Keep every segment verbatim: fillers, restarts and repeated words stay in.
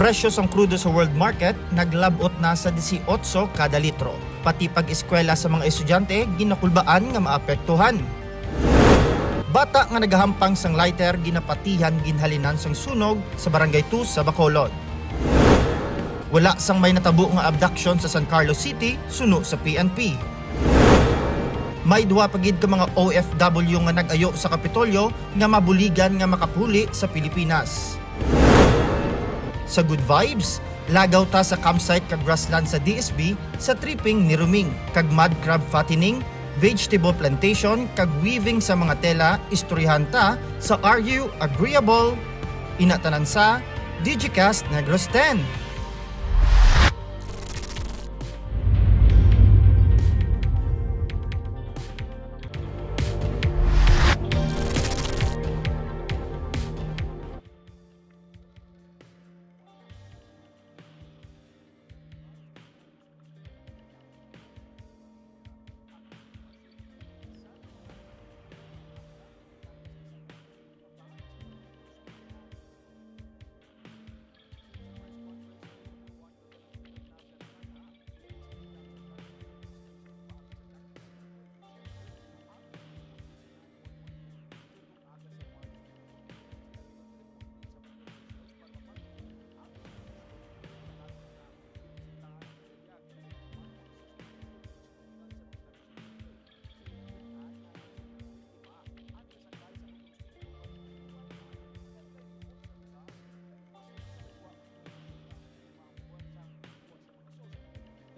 Presyo sang krudo sa world market naglab-ot na sa disiotso kada litro. Pati pag-eskwela sa mga estudyante ginakulbaan nga maapektuhan. Bata nga nagahampang sang lighter ginapatihan ginhalinan sang sunog sa Barangay two sa Bacolod. Wala sang may natabo nga abduction sa San Carlos City, suno sa P N P. May duha pa gid ka mga O F W nga nag-ayo sa Kapitolyo nga mabuligan nga makapuli sa Pilipinas. Sa good vibes, lagaw ta sa campsite kag grassland sa D S B sa tripping ni Ruming, kag mud crab fattening, vegetable plantation, kag weaving sa mga tela, istoryahan ta sa Are You Agreeable? Ina tanan sa Digicast Negros ten.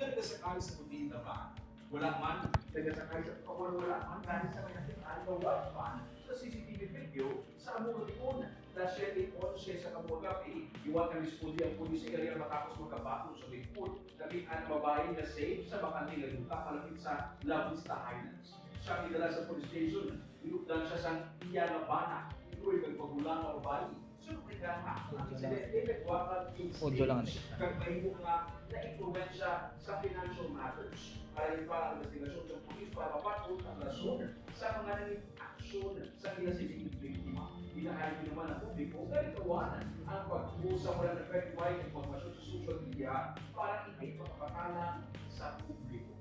Nagkasakay sa Cubita van. Wala man, nagkasakay sa, wala man, dahil sa may nakita nga white van sa C C T V video sa amo nga tion, las siete onse sa kabuang gab-i. Liwat nga nisponde ang pulis sa area matapos makabaton sa report, nakit-an ang babayi nga safe sa bakante nga duta malapit sa La Vista Highlands. Siya gidala sa police station, ginupdan siya sang iya nga bana, iloy kag magulang nga babayi. Suno kay Gama, ang insidente nagwakag Audio lang, stage, eh. Kag mahimo nga naimpluwensya sa financial matters. Para pa ang investigasyon sa pulis para mapatod ang rason sa mga nangin aksyon sa ila sini biktima. Ginahayag naman ang publiko nga likawan ang pagtuo sa wala nag-verify nga impormasyon sa social media para hindi makapatalang sa publiko.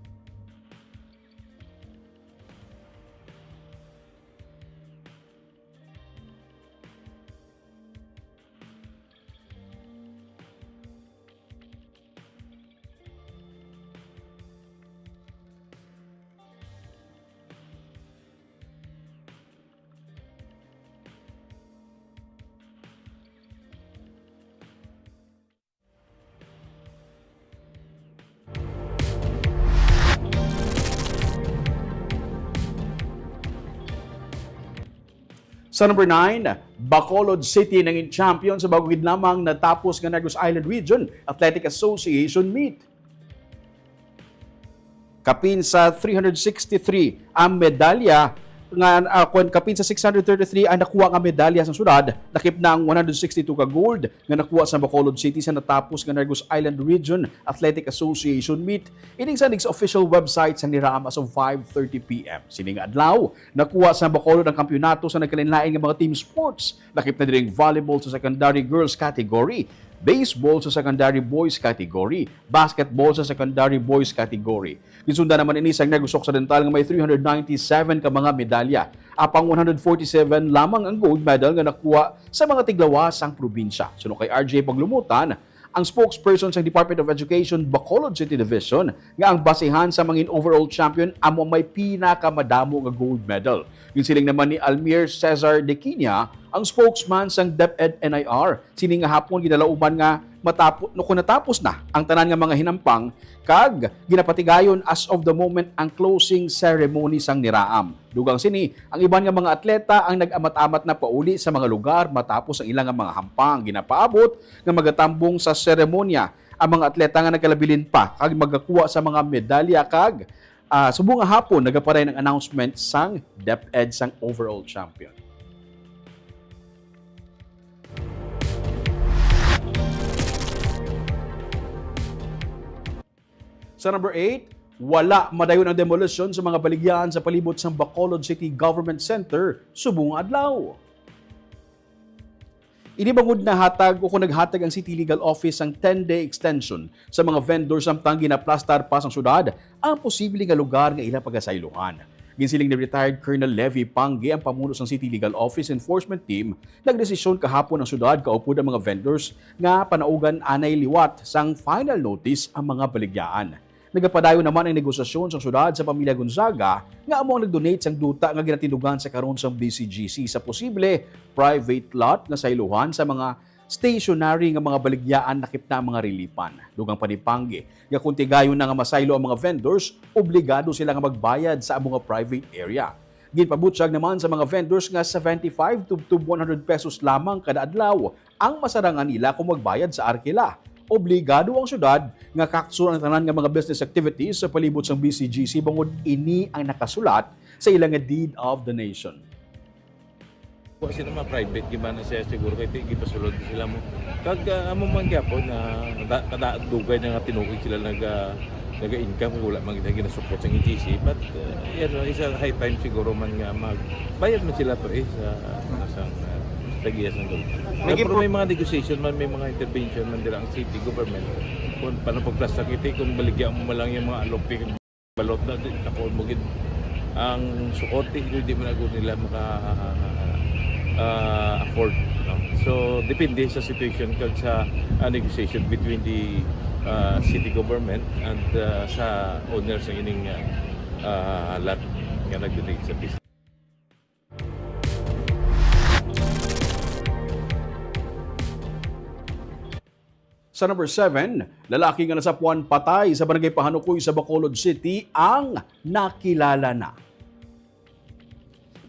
Sa number nine, Bacolod City nangin champion sa bago gid lamang natapos nga Negros Island Region Athletic Association meet. Kapin sa three hundred sixty-three ang medalya nga, ah, kwan, kapin sa six hundred thirty-three ang nakuha nga medalya sa syudad, lakip na ang one hundred sixty-two ka gold nga nakuha sa Bacolod City sa natapos nga Negros Island Region Athletic Association meet. Ining sa N I G S official website sa NERAAM as of five thirty P M. Sini nga adlaw, nakuha sa Bacolod ang kampiyonato sa nagkalain-lain nga mga team sports. Lakip na diri ang volleyball sa secondary girls category, baseball sa secondary boys category, basketball sa secondary boys category. Ginsundan naman ini sang Negros Occidental nga may three hundred ninety-seven ka mga medalya, apang one hundred forty-seven lamang ang gold medal nga nakuha sa mga tiglawas sang probinsya. Suno kay R J Paglumutan, ang spokesperson sang Department of Education Bacolod City Division, nga ang basihan sa mangin overall champion amo may pinakamadamo nga gold medal. Ginsiling naman ni Almir Cesar Dequiña, ang spokesman sang DepEd N I R, sini nga hapon ginalauman nga matapo-, no, kung natapos na ang tanan nga mga hinampang kag ginapatigayon as of the moment ang closing ceremony sang NERAAM. Dugang sini, ang iban nga mga atleta ang nag-amat-amat na pauli sa mga lugar matapos ang ila nga mga hampang. Ginapaabot nga magatambong sa seremonya ang mga atleta nga nagkalabilin pa kag magakuha sa mga medalya kag, ah, subong nga hapon nagaparay ang announcement sang DepEd sang overall champion. Sa number eight, wala madayon ang demolition sa mga baligyahan sa palibot sang Bacolod City Government Center subong nga adlaw. Ini bangod nahatag o kung naghatag ang City Legal Office sang ten-day extension sa mga vendors samtang ginaplastar pa sang syudad ang posible nga lugar nga ila pagasaylohan. Ginsiling ni retired Colonel Levy Pangge, ang pamuno sang City Legal Office Enforcement Team, nagdesisyon kahapon ang syudad kaupod ang mga vendors nga panaugan anay liwat sang final notice ang mga baligyaan. Nagapadayon naman ang negosasyon sa syudad sa pamilya Gonzaga nga amo ang nag-donate sang duta nga ginatindugan sa karon sang B C G C sa posible private lot nga saylohan sa mga stationary nga mga baligyaan lakip na ang mga relipan. Dugang pa ni Pangge nga kung tigayon na nga masaylo ang mga vendors, obligado sila nga magbayad sa amo nga private area. Ginpabutyag naman sa mga vendors nga seventy-five to, to one hundred pesos lamang kada adlaw ang masarangan nila kung magbayad sa arkila. Obligado ang syudad nga kakson ang tanan nga mga business activities sa palibot sang B C G C bangod ini ang nakasulat sa ila nga Deed of Donation. Wa sila ma-private, gimana siya siguro kay ti-, gipasulod sila mo. Kag, ah, amo man gyapon na da-, kada dugay na nga tinuig sila naga-, naga-income, wala man gid ginasupport sang E G C. But, uh, yan, no, isa high time siguro man nga magbayad man sila to eh sa, sa sang, uh, tagiya sang gold. May Pero gipro- may mga negotiation man, may mga intervention man dira ang city government. Kung paano pagplastar iti, kung baligya mo man lang yung mga allocated balot na, di, takuon mo gid ang suot, di, di man ako nila maka, ah, afford, no? So, depende sa situation kag sa, ah, negotiation between the, ah, city government and, ah, sa owners ng ining, ah, ah, lot nga nag-donate sa business. Sa number seven, lalaki nga nasapuan patay sa Barangay Pahanukoy sa Bacolod City ang nakilala na.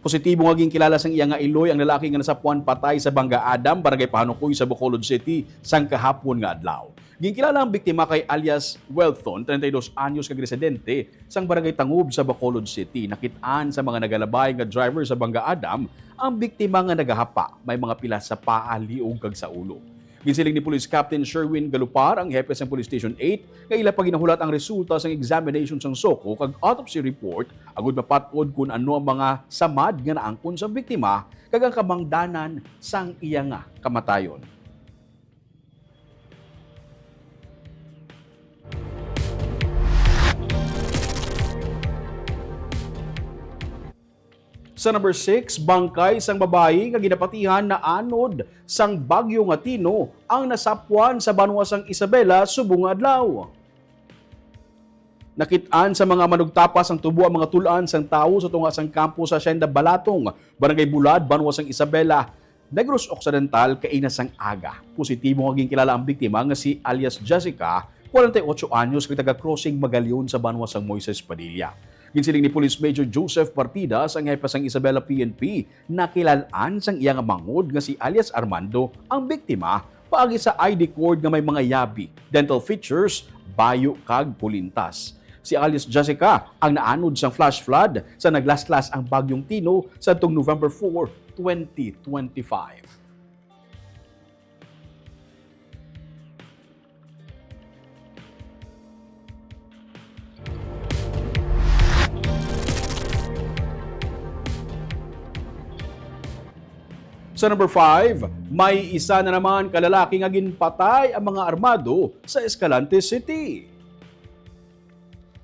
Positibo nga ginkilala sang iya nga iloy ang lalaki nga nasapuan patay sa Bangga Adam, Barangay Pahanukoy sa Bacolod City, sang kahapon nga adlaw. Ginkilala ang biktima kay alias Welton, treinta y dos anyos, kag residente sang Barangay Tangub sa Bacolod City. Nakit-an sa mga nagalabay nga driver sa Bangga Adam ang biktima nga nagahapa, may mga pilas sa paa, liog, kag sa ulo. Ginsiling ni Police Captain Sherwin Galupar, ang hepe sang Police Station eight, nga ila pa ginahulat ang resulta sang examination sang SOCO kag autopsy report agud mapat-od kon ano ang mga samad nga naangkon sang biktima kag ang kamangdanan sang iya nga kamatayon. Sa number six, bangkay sang babayi nga ginapatihan naanod sang bagyo nga Tino ang nasapwan sa banwa sang Isabela subong nga adlaw. Nakit-an sa mga manugtapas ang tubo ang mga tul-an sang tawo sa tunga sang kampo sa Hacienda Balatong, Barangay Bulad, banwa sang Isabela, Negros Occidental, kaina sang aga. Positibo nga ginkilala ang biktima nga si alias Jessica, kwarenta y ocho anyos, kag taga Crossing Magalion sa banwa sang Moises Padilla. Ginsiling ni Police Major Joseph Partidas, ang hepe sang Isabela P N P, nakilal-an sang iya nga manghod nga si alias Armando ang biktima paagi sa I D card nga may mga yabi, dental features, bayo kag kulintas. Si alias Jessica ang naanod sang flash flood sa naglaslas ang Bagyong Tino sadtong November four, twenty twenty-five. Sa number five, may isa na naman ka lalaki nga ginpatay ang mga armado sa Escalante City.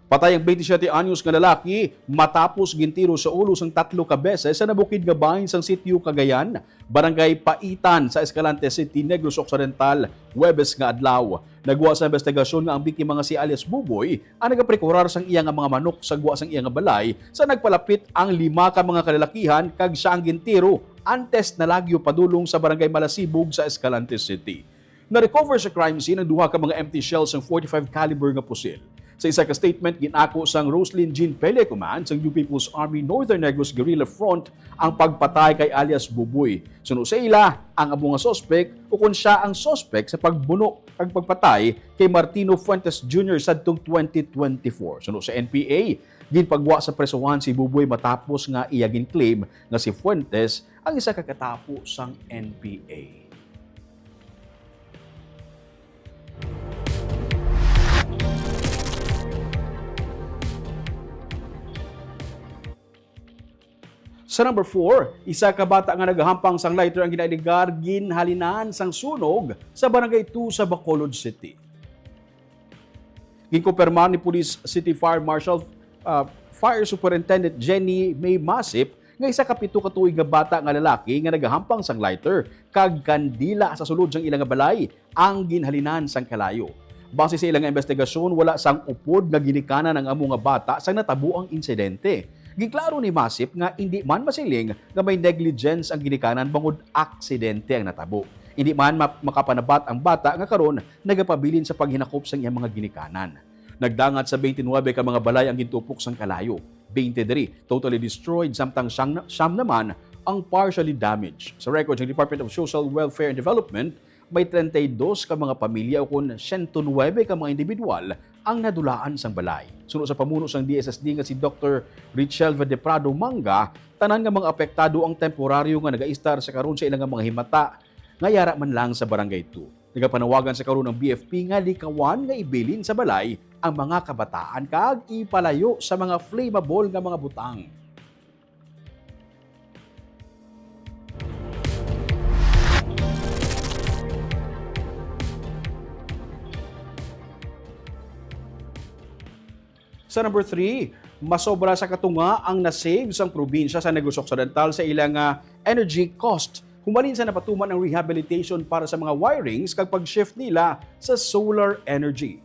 Patay ang twenty-seven anyos nga lalaki matapos gintiro sa ulo sang tatlo ka beses sa nabukid nga bahin sang Sitio Cagayan, Barangay Paitan sa Escalante City, Negros Occidental, Huwebes nga adlaw. Nagwa sa investigasyon nga ang biktima nga si alias Buboy ang nagaprekurar sang iya nga mga manok sa gwa sang iya nga balay sa nagpalapit ang lima ka mga kalalakihan kag siya ang gintiro antes nalagyo padulong sa Barangay Malasibog sa Escalante City. Na-recover sa crime scene ang duha ka mga empty shells sang forty-five caliber nga pusil. Sa isa ka statement, gin-ako sang Roslyn Jean Pele Command sang New People's Army Northern Negros Guerrilla Front ang pagpatay kay alias Buboy. Suno sa ila, ang amo nga suspek, ukon siya ang suspek sa pagbuno kag pagpatay kay Martino Fuentes Junior sadtong twenty twenty-four. Suno sa N P A, ginpagwa sa presohan si Buboy matapos nga iya gin-claim nga si Fuentes ang isa ka katapo sang N P A. Sa number four, isa ka bata nga nagahampang sang lighter ang ginaalegar ginhalinan sang sunog sa Barangay two sa Bacolod City. Ginkumpirmar ni Police City Fire Marshal, ah, Fire Superintendent Jenny May Masip nga isa ka pito ka tuig nga bata nga lalaki nga nagahampang sang lighter kag kandila sa sulod sang ila nga balay ang ginhalinan sang kalayo. Base sa ila nga investigasyon, wala sang upod nga ginikanan ang amo nga bata sang natabo ang insidente. Ginklaro ni Masip nga indi man masiling nga may negligence ang ginikanan bangod aksidente ang natabo. Indi man ma-, makapanabat ang bata nga karon nagapabilin sa paghinakop sang iyang mga ginikanan. Nagdangat sa twenty-nine ka mga balay ang gintupok sang kalayo. Twenty-three totally destroyed, samtang siyam na, siyam naman ang partially damaged. Sa record sang Department of Social Welfare and Development, may treinta y dos ka mga pamilya ukon siyento nuebe ka mga individual ang nadulaan sang balay. Suno sa pamuno sang D S S D nga si Doktor Richel Vadeprado Manga, tanan nga mga apektado ang temporaryo nga nagaistar sa karon sa ilang mga himata nga yara man lang sa Barangay two. Nagapanawagan sa karon ang B F P nga likawan nga ibilin sa balay ang mga kabataan kag ipalayo sa mga flammable nga mga butang. Sa number three, masobra sa katunga ang na-save sang probinsya sa Negros Occidental sa ilang, ah, energy cost, humalin sa napatuman ang rehabilitation para sa mga wirings kag pag-shift nila sa solar energy.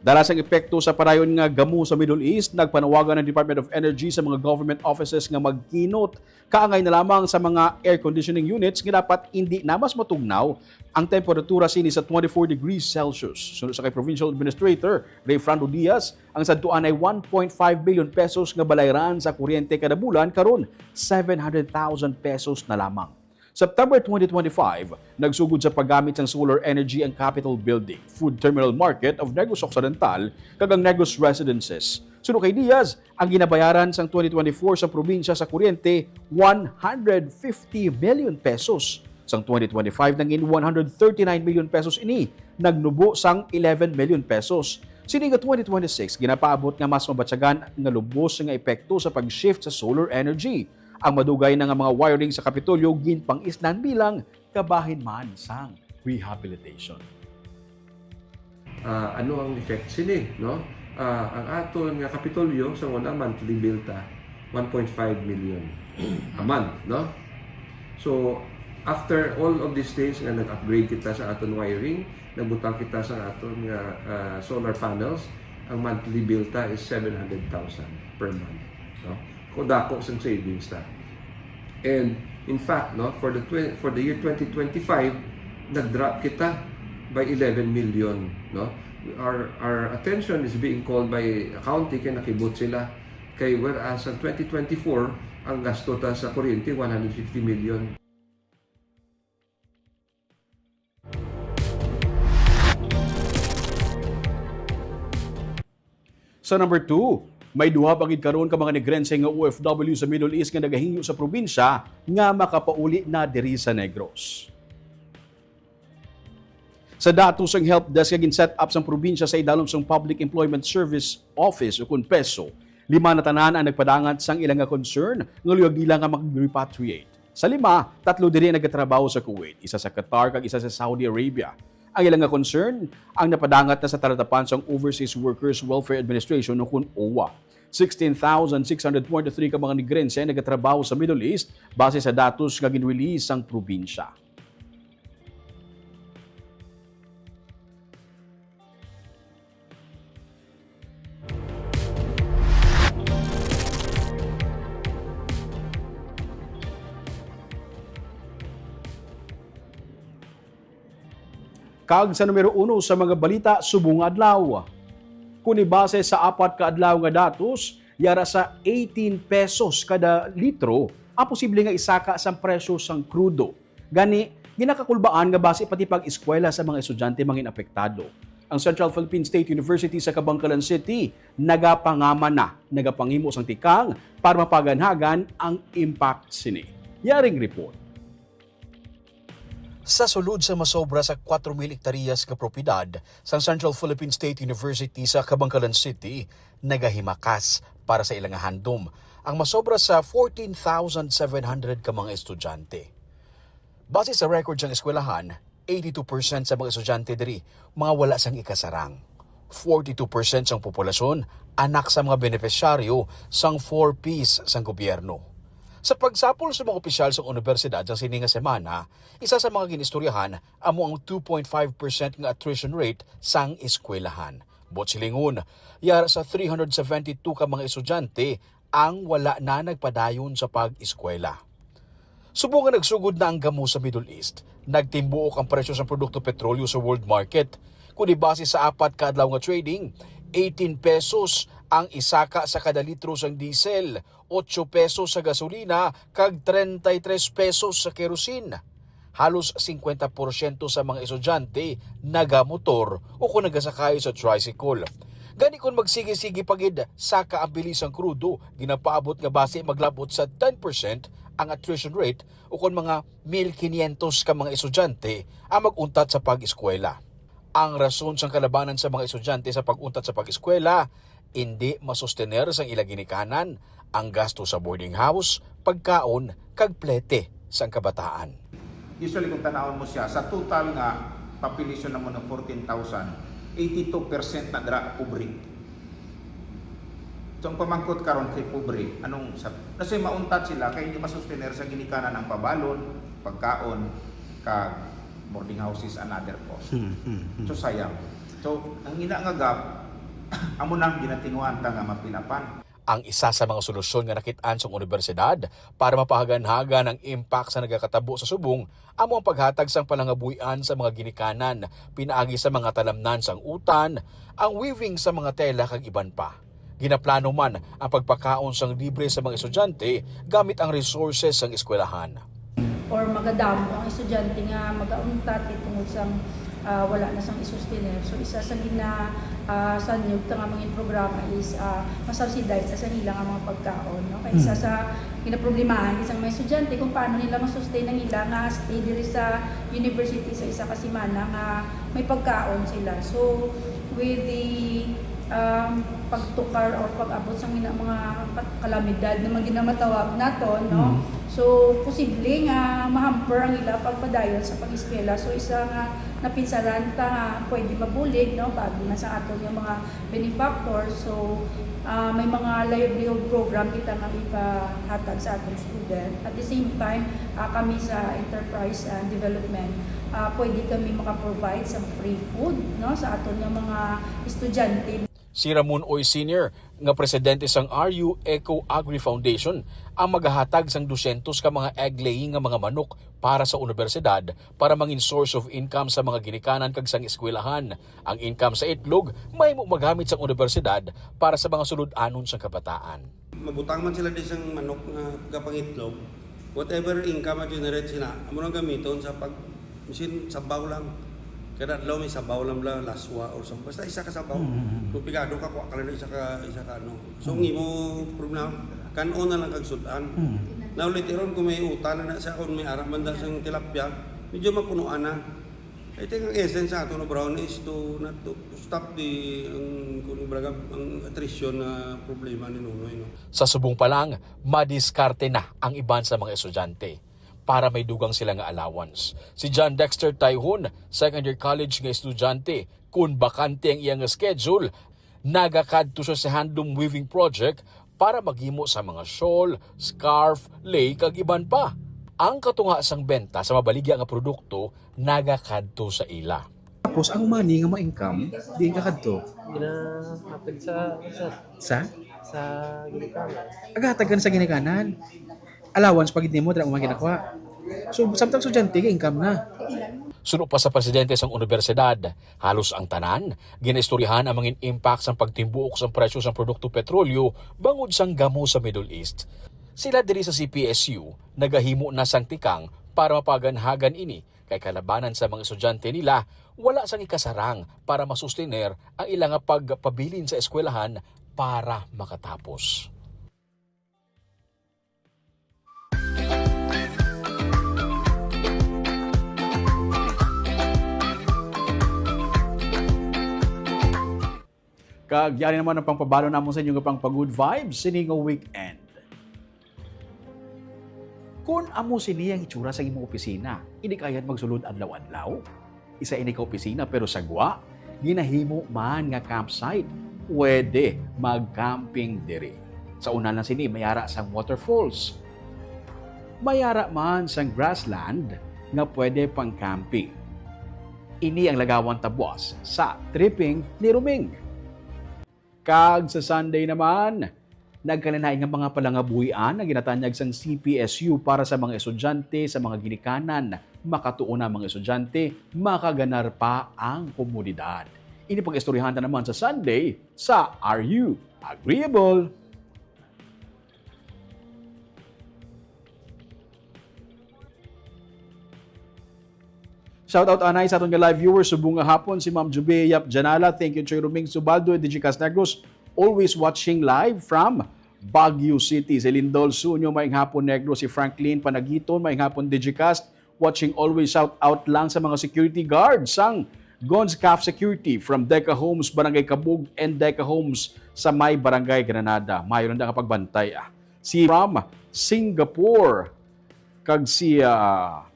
Dala sang epekto sa padayon nga gamo sa Middle East, nagpanawagan ang Department of Energy sa mga government offices nga magkinot kaangay na lamang sa mga air conditioning units nga dapat indi na mas matugnaw ang temperatura sini sa twenty-four degrees Celsius. Suno sa kay Provincial Administrator Rayfrando Diaz, ang sadtuan ay one point five billion pesos nga balayran sa kuryente kada bulan, karon seven hundred thousand pesos na lamang. September twenty twenty-five, nagsugod sa paggamit sang solar energy ang Capitol Building, Food Terminal Market of Negros Occidental, kag ang Negros Residences. Suno kay Diaz, ang ginabayaran sang twenty twenty-four sa probinsya sa kuryente, one hundred fifty million pesos. Sang twenty twenty-five, nangin one hundred thirty-nine million pesos ini, nagnubo sang eleven million pesos. Sini nga twenty twenty-six, ginapaabot nga mas mabatyagan nga lubos nga epekto sa pag-shift sa solar energy. Ang madugay na nga mga wiring sa Kapitolyo ginpang-islan bilang kabahin man sang rehabilitation. Ah, ano ang effect sini, no? Ah, ang aton nga Kapitolyo, sa una, monthly bill ta, one point five million a month, no? So, after all of these things nga nag-upgrade kita sa aton wiring, nagbutang kita sa aton nga, ah, solar panels, ang monthly bill ta is seven hundred thousand per month, no? Kung dako sang savings ta. And in fact, no, for the twen-, for the year twenty twenty-five, nag-drop kita by eleven million, no? Our, our attention is being called by accounting kay nakibot sila. Kay whereas ang twenty twenty-four, ang gasto ta sa kuryente, one hundred fifty million. Sa number two, may duha pa gid karon ka mga Negrense nga O F W sa Middle East nga nagahingyo sa probinsya nga makapauli na diri sa Negros. Sa datos sang help desk nga gin-set up sang probinsya sa idalom sang Public Employment Service Office ukon PESO, lima na tanan ang nagpadangat sang ila nga concern nga luyag nila nga mag-repatriate. Sa lima, tatlo diri nagatrabaho sa Kuwait, isa sa Qatar, kag isa sa Saudi Arabia. Ang ila nga concern ang napadangat na sa talatapan sang Overseas Workers Welfare Administration, ukon OWWA. Sixteen thousand six hundred twenty-three ka mga Negrense ang nagatrabaho sa Middle East, base sa datos nga gin-release sang probinsya. Kag sa numero uno sa mga balita subong nga adlaw, kung ibase sa apat ka adlaw nga datos, yara sa eighteen pesos kada litro ang posible nga isaka sang presyo sang krudo. Gani, ginakakulbaan nga basi pati pag-eskwela sa mga estudyante mangin apektado. Ang Central Philippine State University sa Kabankalan City nagapangama na, nagapangimo sang tikang para mapaganhagan ang impact sini. Yaring report. Sa sulod sa masobra sa kwatro mil hektaryas nga propiedad sang Central Philippine State University sa Kabankalan City, nagahimakas para sa ila nga handom ang masobra sa fourteen thousand seven hundred ka mga estudyante. Base sa record sang eskwelahan, eighty-two percent sa mga estudyante diri mga wala sang ikasarang. Forty-two percent sang populasyon anak sa mga benepisyaryo sang four Ps sang gobyerno. Sa pagsapol sa mga opisyal sang unibersidad sang sini nga semana, isa sa mga ginistoryahan amo ang two point five percent nga attrition rate sang eskwelahan. Buot silingon, yara sa three hundred seventy-two ka mga estudyante ang wala na nagpadayon sa pag-eskwela. Subong nga nagsugod na ang gamo sa Middle East, nagtimbuok ang presyo sa produkto petrolyo sa world market. Kung ibase sa apat ka adlaw nga trading, eighteen pesos ang isaka sa kada litro sang diesel, otso pesos sa gasolina, kag treinta y tres pesos sa kerosene. Halos singkwenta porsyento sa mga estudyante nagamotor o kon nagasakay sa tricycle. Gani, kon magsigi-sigi pa gid saka ang bili sang krudo, ginapaabot nga basi maglabot sa ten percent ang attrition rate, o kon mga mil kinyentos ka mga estudyante ang mag-untat sa pag-eskwela. Ang rason sang kalabanan sa mga estudyante sa pag-untat sa pag-eskwela, indi masustener sang ila ginikanan ang gasto sa boarding house, pagkaon, kag plete sang kabataan. Usually, kung tanawon mo siya, sa total nga population namo na fourteen thousand, eighty-two percent na dira pobre. So, ang pamangkot karon kay pobre, anong sa, kasi mauntat sila kay hindi masustener sa ginikanan ang pabalon, pagkaon, kag boarding houses and other costs. Hmm, hmm, hmm. So, sayang. So, ang ina nga gap, amo nang ginatinguhan ta nga mapilapan. Ang isa sa mga solusyon nga nakit-an sang unibersidad para mapahaganhagan ang impact sa nagakatabo sa subong amo ang paghatag sang palangabuy-an sa mga ginikanan pinaagi sa mga talamnan sang utan, ang weaving sa mga tela, kag iban pa. Ginaplano man ang pagpakaon sang libre sa mga estudyante gamit ang resources sang eskwelahan. Or magadamo ang estudyante nga magauntat kay tungod sang, ah, wala na sang isustener. So, isa sa gina-, ah, sanyog ta nga mga programa is, ah, masubsidize sa ila nga mga pagkaon, no? Kay isa Hmm. sa ginaproblemahan sa mga estudyante kung paano nila masustain ang ila nga stay diri sa university sa isa ka semana nga may pagkaon sila. So, with the, um, pagtukar or pag-abot sa mga, mga ka-, kalamidad na mga ginamatawag naton, no? Mm. So, posible nga ma-hamper ang ila pagpadayon sa pag-eskwela. So, isa nga napinsalan ta nga pwede mabulig, no? Paagi na sa aton nga mga benefactors. So, ah, may mga livelihood program kita nga ipahatag sa aton student. At the same time, ah, kami sa Enterprise and Development, ah, pwede kami makaprovide sa free food, no, sa aton nga mga estudyante. Si Ramon Uy Senior, nga presidente sang R U Eco Agri Foundation, ang magahatag sang dusyentos ka mga egg-laying nga mga manok para sa unibersidad para mangin source of income sa mga ginikanan kag sang eskwelahan. Ang income sa itlog mahimo magamit sang unibersidad para sa mga sulod-anon sang kabataan. Mabutang man sila di sang manok nga gapangitlog, whatever income ma-generate sila, amo nang gamiton sa pag, bisan sabaw lang. Kada adlaw may sabaw lang bala, laswa or sa, basta isa ka sabaw. Mm, mm, mm. Kung pigado ka, kuha ka lang isa ka, isa ka ano. So, ang imo problema, kan-on na lang kag sud-an. Mm. Now, later on, kung may utan na na siya, kung may ara man da sang tilapia, medyo mapunuan na. I think ang essence sa ato, no, Brown, is to not to stop the, ang, kung baga, ang attrition na problema ni Nonoy, no? Sa subong pa lang, madiskarte na ang iban sa mga estudyante para may dugang sila nga allowance. Si John Dexter Taihon, second year college nga estudyante, kun bakante ang iya nga schedule, nagakadto siya sa handloom weaving project para maghimo sa mga shawl, scarf, lei, kag iban pa. Ang katunga sang benta sa mabaligya nga produkto nagakadto sa ila. Tapos ang money nga ma-income, diin ka kadto? Ginahatag sa, sa, Sa? sa ginikanan. Agahatagan sa ginikanan. Allowance pa gid nimo, dira mo man ginakuha. So, samtang estudyante, ga-income na. Suno pa sa presidente sang unibersidad, halos ang tanan ginaistoryahan ang mga impact sang pagtimbuok sang presyo sang produkto petrolyo bangod sang gamo sa Middle East. Sila diri sa C P S U nagahimo na sang tikang para mapaganhagan ini, kay kalabanan sa mga estudyante nila wala sang ikasarang para masustener ang ila nga pagpabilin sa eskwelahan para makatapos. Kag yari naman ang pangpabalo namon sa inyo nga pang pa-good vibes sini nga weekend. Kon amo sini ang itsura sa imong opisina, hindi ka gid magsulod adlaw-adlaw. Isa ini ka opisina, pero sa gwa, ginahimo man nga campsite. Pwede mag-camping diri. Sa una lang sini, may ara sang waterfalls. May ara man sang grassland nga pwede pang camping. Ini ang lagawan ta buas sa tripping ni Ruming. Kag sa Sunday naman, nagkalain-lain nga mga palangabuhian nga ginatanyag sang C P S U para sa mga estudyante sa mga ginikanan. Makatuon ang mga estudyante, makaganar pa ang komunidad. Ini pag-istoryahan ta naman sa Sunday sa Are You Agreeable? Shout out anay sa aton nga live viewers subong nga hapon, si Ma'am Jubea Yap Janala. Thank you, Choy Roming Subaldo, Digicast Negros, always watching live from Baguio City. Si Lindol Sunyo, maayong hapon, Negros. Si Franklin Panagiton, maayong hapon, Digicast. Watching always, shout out lang sa mga security guard sang Gonzcaf Security from Deca Homes, Barangay Cabug, and Deca Homes sa may Barangay Granada. Mayo lang nga pagbantay, ah. Si from Singapore, kag si, ah,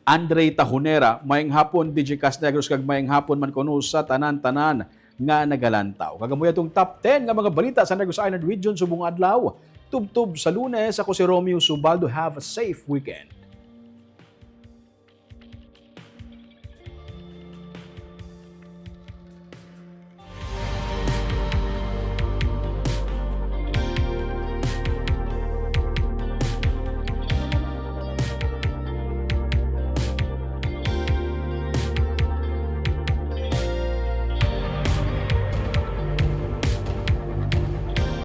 Andre Tahonera, maayong hapon, Digicast Negros, kag maayong hapon man kuno sa tanan-tanan nga nagalantaw. Kag amo atong top ten nga mga balita sa Negros Island Region subong adlaw. Tubtob sa Lunes, ako si Romeo Subaldo. Have a safe weekend.